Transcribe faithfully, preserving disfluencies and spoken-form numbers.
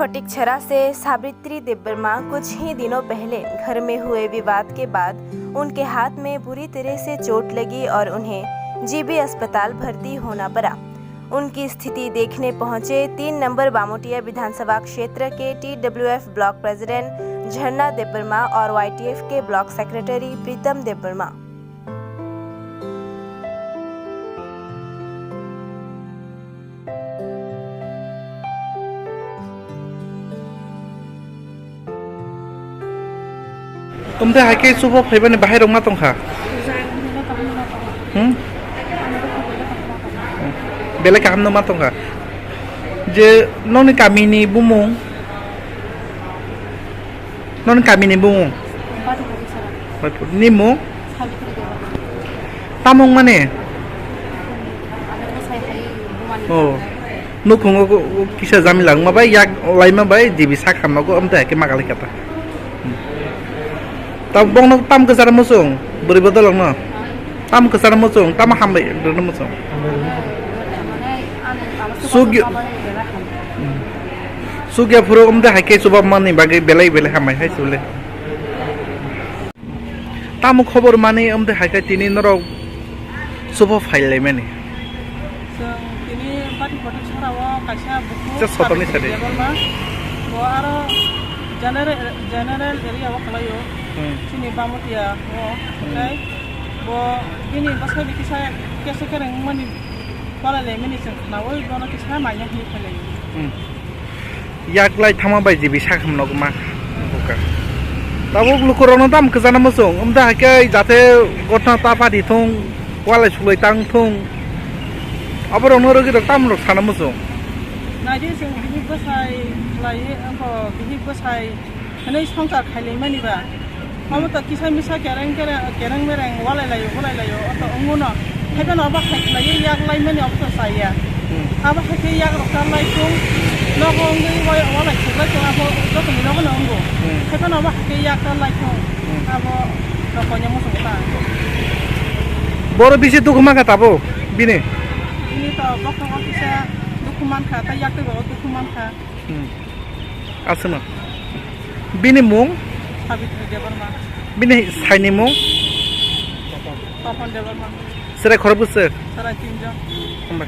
फटिकछरा से सावित्री देबबर्मा कुछ ही दिनों पहले घर में हुए विवाद के बाद उनके हाथ में बुरी तरह से चोट लगी और उन्हें जीबी अस्पताल भर्ती होना पड़ा। उनकी स्थिति देखने पहुंचे तीन नंबर बामोटिया विधानसभा क्षेत्र के टीडब्ल्यूएफ ब्लॉक प्रेसिडेंट झरना देबबर्मा और वाईटीएफ के block secretary Pritam Debbarma. Tumte hai khe chubo phaibani bahai rok ma tongkha? Hmm? Belai kaham no ma tongkha. Je nokni kami ni bumung? Nokni kami ni bumung? Ni mung? Tamung mani? Oh. Nukhungo kisa jamila wngma bai, yak laima bai, jibi sak hamnago, amtwi hai khe ma kali kata. Hmm. Ta bongno tam kwcharo muchung, bwrwi bodolokno. Tam kwcharo muchung, tamo hambai rwno muchung. Sugya, hmm. Sugya phuru amtwi hai khe chuba mani bagwi belai belai hambai hai chule. Tamo khobor mani, amtwi hai khe tini norok chubo phai laimani. Chwng tini Bati Kothok Sora o kaisa bukhuk Just sotoni Sabitri sadi. Debbarma. Bo aro general, general area o kwlaio. Hmm. Chini Bamutia o. Hmm. Tei bo bini bwsai bikisa kesa kereng wngmani balai laimani chwng khnaui bono kisa maina hinwi phai laio. Hmm. Yak lai thangma bai jibi sak hamno ma buka. Tabuk lukurokno tam kwchana muchung. Amtwi hai khe jate gotna ta padi thung, walai sulai tang thung. Aborokno rwgwi rok tam rok sana muchung. Naidi chwng bihik bwsai khlai, abo bihik bwsai hwnwi swngchar khailaimani ba. Omo to kisa misa kereng kereng, kereng mereng walai laio, walai laio, o to wngmano. Haiphano abo hai khlaiwi yak laimani obo to chaya. Hmm. Abo hai khe yak rok ta lai thung, nogo wngwi wa-, walai thuklai thung, abo jotoni nogo no wngo. Hmm. Haiphano abo hai khe yak ta lai thung, Hmm. Abo rok koinwi muchungo ta. Boro bisi dukhu mankha tabuk bini? Bini to bokhango kisa dukhu mankha, tei yak twi bo dukhu mankha. Hmm. Aswkno. Bini mung? Sabitri Debbarma. Bini saini mung? Topon Debbarma. Chwrai khorok bwswk? Chwrai tinjon. Hambai.